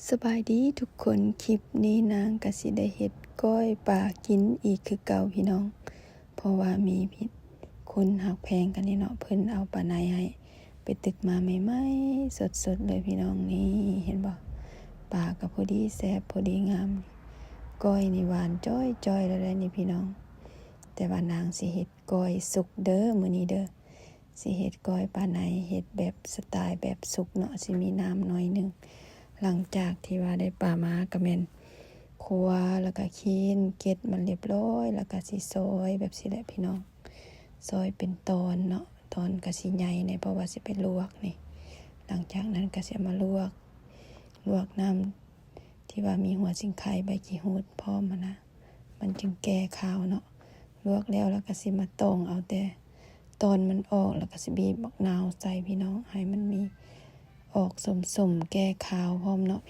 ສະບາຍດີທຸກຄົນ, ຄລິບນີ້ນາງກະຊິໄດ້ເຮັດກ້ອຍປາກິນອີກຄືເກົ່າພີ່ນ້ອງ, ເພາະວ່າມີຄົນຮັກແພງກັນນີ້ເນາະ, ເພິ່ນເອົາປາໄນໃຫ້ ໄປຕຶກມາໃໝ່ໆ ສົດໆເລີຍພີ່ນ້ອງ. ນີ້ເຫັນບໍ່, ປາກະພໍດີແຊບພໍດີງາມ, ກ້ອຍນີ້ຫວານຈ້ອຍໆແລ້ວໄດ໋ນີ້ພີ່ນ້ອງ. ແຕ່ວ່ານາງຊິເຮັດກ້ອຍສຸກເດີ ມື້ນີ້ເດີ. ຊິເຮັດກ້ອຍປາໄນ ເຮັດແບບສະຕາຍແບບສຸກເນາະ, ຊິມີນ້ຳໜ້ອຍໜຶ່ງ. ຫຼັງຈາກທີ່ວ່າໄດ້ປາມາກະແມ່ນຄົວ ແລ້ວກະຄລີນເກັດມັນລຽບຮ້ອຍ ແລ້ວກະຊິຊອຍແບບຊີ້ແຫຼະພີ່ນ້ອງ, ຊອຍເປັນຕອນເນາະ, ຕອນກະຊິໃຫຍ່ແດ່ ເພາະວ່າຊິໄປລວກນີ້. ຫຼັງຈາກນັ້ນກະຊິເອົາມາລວກ, ລວກນ້ຳທີ່ວ່າມີຫົວຊິງໄຄ ໃບຂີ້ຫູດພ້ອມຫັ້ນນະ, ມັນຈຶ່ງແກ້ຄາວເນາະ. ລວກແລ້ວ ແລ້ວກະຊິມາຕອງເອົາແຕ່ຕອນມັນອອກ ແລ້ວກະຊິບີບບັກນາວໃສ່ພີ່ນ້ອງ, ໃຫ້ມັນມີອອກສົ້ມໆ ແກ້ຄາວພ້ອມເນາະ.